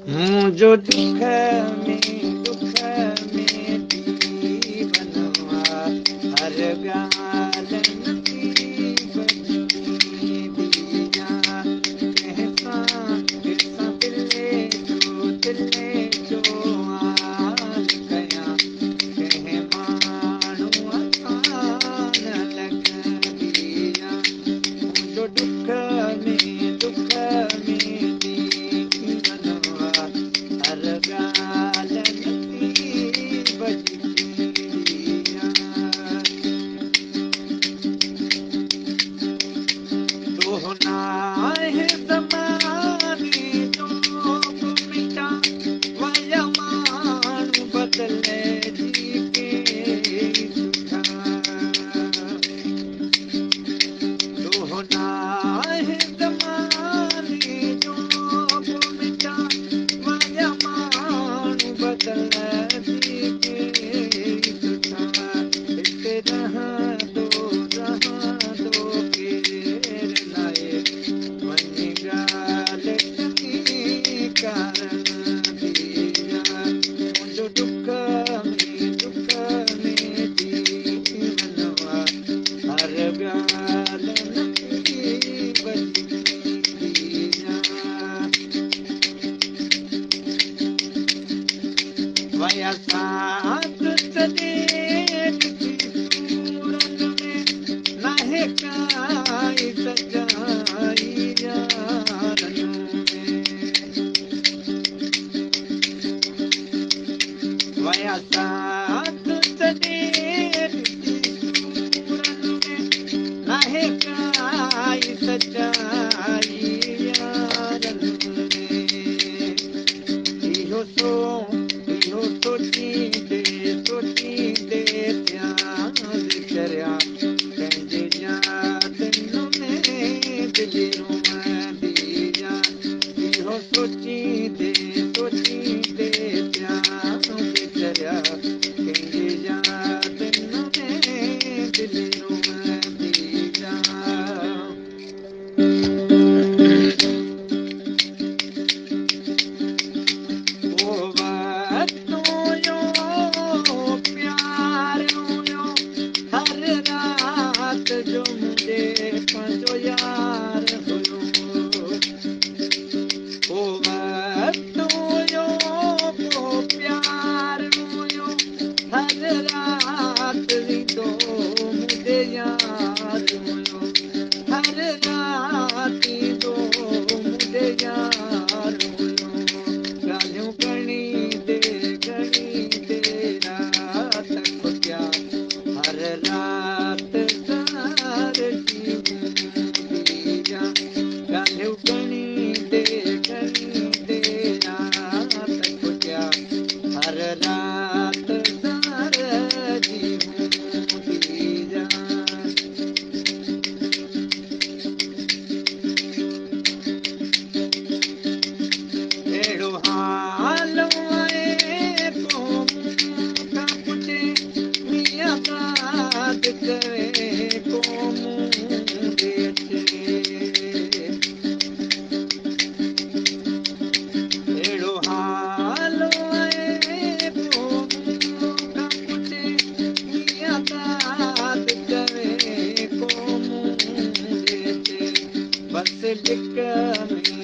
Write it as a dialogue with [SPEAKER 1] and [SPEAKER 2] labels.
[SPEAKER 1] मुंहिंजो दुख में जीवन आ, हर ॻाल्हि नसीब थींदी आहे। कंहिंसां ॾिसां दिले जो हाल कयां, कंहिं माण्हूअ सां न लॻंदी आहे। मुंहिंजो दुख में जीवन आ, हर ॻाल्हि नसीब जी थींदी आहे। ॾोह नाहे ज़माने जो मिटा वया माण्हू बदिलजी के सुठा। ॾोह नाहे ज़माने जो मिटा वया माण्हू बदिलजी के सुठा। हिते रहंदो रहंदो केरु नाहे, वञी ॻाल्हि चङी कारण दी आहे। मुंहिंजो दुख में जीवन आ, हर ॻाल्हि नसीब जी थींदी आहे। वया साथ सॼे ॾिसी सूरनि में, नाहे काई सचाई यारनि में। वया साथ सॼे ॾिसी सूरनि में, नाहे काई सचाई यारनि में। इहो सोचींदे सोचींदे थियां चरिया, पंहिंजे यादनि में दिलि रुमंदी आहे। इहो सोचींदे सोचींदे थियां चरिया, पंहिंजे यादनि में दिलि रुमंदी आहे। ओ वक़्त हुयो प्यार हुयो, हर रात जो मुंहिंजे पंहिंजो यार हुयो। ओ वक़्त हुयो को प्यार हुयो, हर रात ईंदो मुंहिंजे यार हुयो। हर रात ईंदो मुंहिंजे यार हुयो। ॻाल्हियूं ॻणींदे ॻणींदे रात खुटिया, हर रात ज़ार जी हूंदी आहे। ॻाल्हियूं ॻणींदे ॻणींदे रात खुटिया, हर रात ज़ार जी हूंदी आहे। अहिड़ो हाल आहे को मूंखां पुछे, मियां दाद चवे को मूं ॾे अचे। अहिड़ो हाल आहे को मूंखां पुछे, मियां दाद चवे को मूं ॾे अचे। बसि लिक में